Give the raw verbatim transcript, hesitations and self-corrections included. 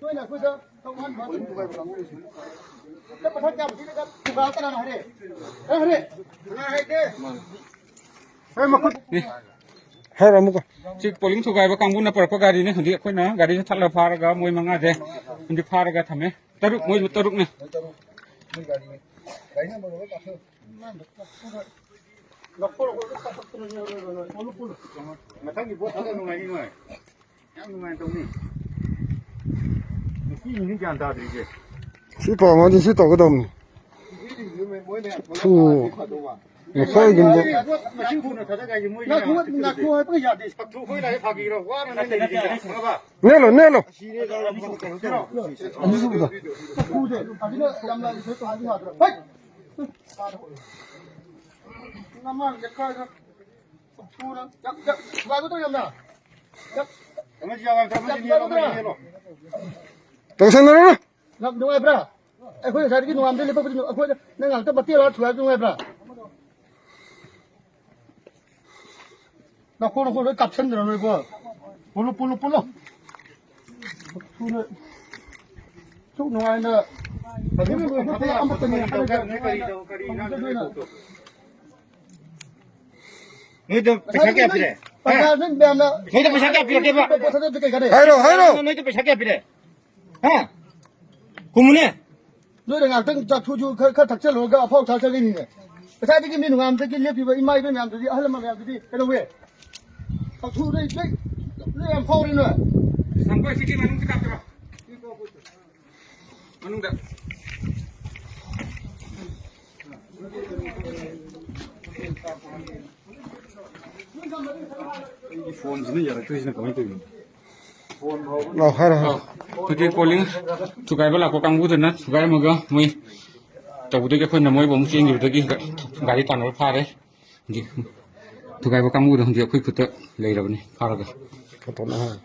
ꯅꯣꯏꯅ ꯑꯩꯈꯣꯏꯗ ꯊꯧꯕꯥꯜ ꯃꯊꯛ ꯀꯌꯥꯝ ꯊꯤꯅ ꯊꯨꯒꯥꯏꯔꯛꯇꯅ ꯍꯥꯏꯔꯦ꯫ ꯑꯦ, ꯍꯥꯏꯔꯦ꯫ ꯍꯥꯏꯔꯣ ꯑꯃꯨꯛꯀ꯫ ꯁꯤ ꯄꯣꯂꯤꯡ ꯊꯨꯒꯥꯏꯕ ꯀꯥꯡꯕꯨꯅ ꯄꯨꯔꯛꯄ ꯒꯥꯔꯤꯅꯤ꯫ ꯍꯧꯖꯤꯛ ꯑꯩꯈꯣꯏꯅ ꯒꯥꯔꯤꯁꯦ ꯊꯠꯂ ꯐꯥꯔꯒ ꯃꯣꯏ ꯃꯉꯥꯁꯦ ꯍꯧꯖꯤꯛ ꯐꯥꯔꯒ ꯊꯝꯃꯦ꯫ ꯇꯔꯨꯛ, ꯃꯣꯏ ꯇꯔꯨꯛꯅꯦ꯫ ꯃꯊꯪꯒꯤ ꯚꯣꯠ ꯊꯥꯗ ꯅꯨꯡꯉꯥꯏꯅꯤ ꯅꯣꯏ꯫ ꯌꯥꯝ ꯅꯨꯡꯉꯥꯏꯅ ꯇꯧꯅꯤ꯫ ꯅꯨꯄꯤꯁꯤꯡꯁꯤ ꯒ꯭ꯌꯥꯟ ꯇꯥꯗ꯭ꯔꯤꯁꯦ꯫ ꯁꯤ ꯇꯧꯔꯝꯃꯗꯤ ꯁꯤ ꯇꯧꯒꯗꯧꯅꯤ꯫ ꯅꯨꯄꯤꯁꯤꯡꯁꯤ ꯃꯣꯏ ꯃꯌꯥꯝ ꯊꯨ꯫ ꯐꯗꯧꯕ꯫ ꯃꯈꯣꯏꯒꯨꯝꯕ꯫ ꯃꯁꯤꯡ ꯊꯨꯅ ꯊꯥꯗꯒꯥꯏꯁꯦ ꯃꯣꯏ ꯉꯥꯏꯈꯣ, ꯃꯌꯥꯝ ꯉꯥꯏꯈꯣ ꯍꯥꯏꯕꯒ ꯌꯥꯗꯦ꯫ ꯁꯛꯊꯨ ꯑꯩꯈꯣꯏ ꯂꯥꯏꯔꯤꯛ ꯐꯥꯒꯤꯔꯣ? ꯋꯥꯅ ꯅꯠꯇꯦ, ꯅꯠꯇꯦ, ꯂꯩꯔꯤꯁꯦ꯫ ꯅꯠꯇꯦ꯫ ꯈꯪꯉꯕ? ꯅꯦꯠꯂꯣ, ꯅꯦꯠꯂꯣ꯫ ꯑꯅꯤꯁꯨꯕꯗ꯫ ꯆꯐꯨꯁꯦ ꯑꯗꯨꯅ ꯌꯥꯝꯅ ꯁꯣꯏ ꯇꯧꯍꯟꯕ ꯌꯥꯗ꯭ꯔꯣ? ꯍꯩꯠ! ꯅꯃꯥꯡ ꯌꯦꯛꯈꯥꯏꯗ ꯆꯐꯨꯅ ꯌꯥꯝ, ꯌꯥꯝ ꯊꯨꯒꯥꯏꯕ ꯇꯧ ꯌꯥꯝꯅ꯫ ꯌꯥꯝ, ꯑꯃꯁꯤ ꯌꯥꯎꯔꯦ, ꯑꯃꯁꯤ ꯌꯥꯝ ꯅꯦꯠꯂꯣ, ꯊꯨꯒꯥꯏꯕ ꯑꯃꯁꯤ ꯇꯧ꯫ ꯅꯦꯠꯂꯣ꯫ ꯇꯧꯁꯟꯅꯔꯨꯅꯨ꯫ ꯌꯥꯝ ꯅꯨꯡꯉꯥꯏꯕ꯭ꯔꯥ? ꯑꯩꯈꯣꯏ ꯉꯁꯥꯏꯗꯒꯤ ꯅꯣꯡꯉꯥꯟꯕꯗꯩ ꯂꯦꯞꯄꯛꯄꯗꯨ ꯑꯩꯈꯣꯏꯗ ꯅꯪ ꯉꯥꯛꯇ ꯃꯇꯦꯛ ꯑꯃ ꯊꯨꯒꯥꯏꯕꯗꯨ ꯅꯨꯡꯉꯥꯏꯕ꯭ꯔꯥ? ꯅꯈꯣꯡ, ꯅꯈꯣꯡ ꯂꯣꯏ ꯀꯥꯞꯁꯟꯗꯅ ꯅꯣꯏꯀꯣ꯫ ꯄꯨꯜꯂꯨ, ꯄꯨꯜꯂꯨ, ꯄꯨꯜꯂꯨ꯫ ꯊꯨꯅ꯫ ꯁꯨꯛ ꯅꯨꯡꯉꯥꯏꯅ꯫ ꯐꯖꯅ ꯂꯣꯏꯅ ꯊꯕꯛ ꯑꯃꯠꯇꯅꯤ ꯍꯥꯏꯔꯒ ꯅꯣꯏ ꯀꯔꯤ ꯇꯧ-, ꯀꯔꯤ ꯉꯥꯡꯅꯔꯤꯅꯣ? ꯅꯣꯏꯗ ꯄꯩꯁꯥ ꯀꯌꯥ ꯄꯤꯔꯦ? ꯄꯩꯁꯥ ꯅꯣꯏ ꯃꯌꯥꯝꯅ ꯅꯣꯏꯗ ꯄꯩꯁꯥ ꯀꯌꯥ ꯄꯤꯔꯛꯀꯦꯕ? ꯄꯩꯁꯥ ꯅꯣꯏꯗ ꯀꯩ ꯀꯥꯟꯅꯩ? ꯍꯥꯏꯔꯣ, ꯍꯥꯏꯔꯣ꯫ ꯅꯣꯏꯗ ꯄꯩꯁꯥ ꯀꯌꯥ ꯄꯤꯔꯦ? ꯍꯥ? ꯈꯨꯝꯃꯨꯅꯦ꯫ ꯅꯣꯏꯅ ꯉꯥꯛꯇꯪ ꯆꯥꯛ ꯊꯨ ꯊꯨ ꯈꯔ, ꯈꯔ ꯊꯛꯆꯜꯂꯨꯔꯒ ꯑꯐꯥꯎ ꯊꯥꯛꯆꯒꯅꯤꯅꯦ꯫ ꯉꯁꯥꯏꯗꯒꯤ ꯃꯤ ꯅꯣꯡꯉꯥꯟꯕꯗꯒꯤ ꯂꯦꯞꯄꯤꯕ ꯏꯃꯥ ꯏꯕꯦꯟ ꯃꯌꯥꯝꯗꯨꯗꯤ, ꯑꯍꯜ ꯂꯃꯟ ꯃꯌꯥꯝꯗꯨꯗꯤ ꯀꯩꯗꯧꯋꯦ? ꯆꯥꯛ ꯊꯨ ꯅꯣꯏ, ꯅꯣꯏ, ꯅꯣꯏ ꯌꯥꯝ ꯐꯥꯎꯔꯦ ꯅꯣꯏ꯫ ꯁꯪꯒꯣꯏꯁꯤꯒꯤ ꯃꯅꯨꯡꯗ ꯀꯥꯞꯄꯤꯔꯣ꯫ ꯃꯅꯨꯡꯗ꯫ ꯑꯩꯒꯤ ꯐꯣꯟꯁꯤꯅ ꯌꯥꯔꯛꯇ꯭ꯔꯤꯁꯤꯅ ꯀꯃꯥꯏꯅ ꯇꯧꯔꯤꯅꯣ? ꯂꯥꯎ, ꯍꯥꯏꯔꯣ, ꯍꯥꯏꯔꯣ꯫ ꯑꯧ꯫ ꯍꯧꯖꯤꯛ ꯄꯣꯂꯤꯡ ꯊꯨꯒꯥꯏꯕ ꯂꯥꯛꯄ ꯀꯥꯡꯕꯨꯗꯨꯅ ꯊꯨꯒꯥꯏꯔꯝꯃꯒ ꯃꯣꯏ ꯇꯧꯕꯗꯒꯤ ꯑꯩꯈꯣꯏꯅ ꯃꯣꯏꯕꯨ ꯑꯃꯨꯛ ꯆꯦꯟꯈꯤꯕꯗꯒꯤ ꯒꯥꯔꯤ ꯇꯥꯟꯅꯕ ꯐꯥꯔꯦ꯫ ꯍꯧꯖꯤꯛ ꯊꯨꯒꯥꯏꯕ ꯀꯥꯡꯕꯨꯗꯣ ꯍꯧꯖꯤꯛ ꯑꯩꯈꯣꯏ ꯈꯨꯠꯇ ꯂꯩꯔꯕꯅꯤ ꯐꯥꯔꯒ꯫ ꯐꯣꯇꯣꯅ ꯍꯥꯏ꯫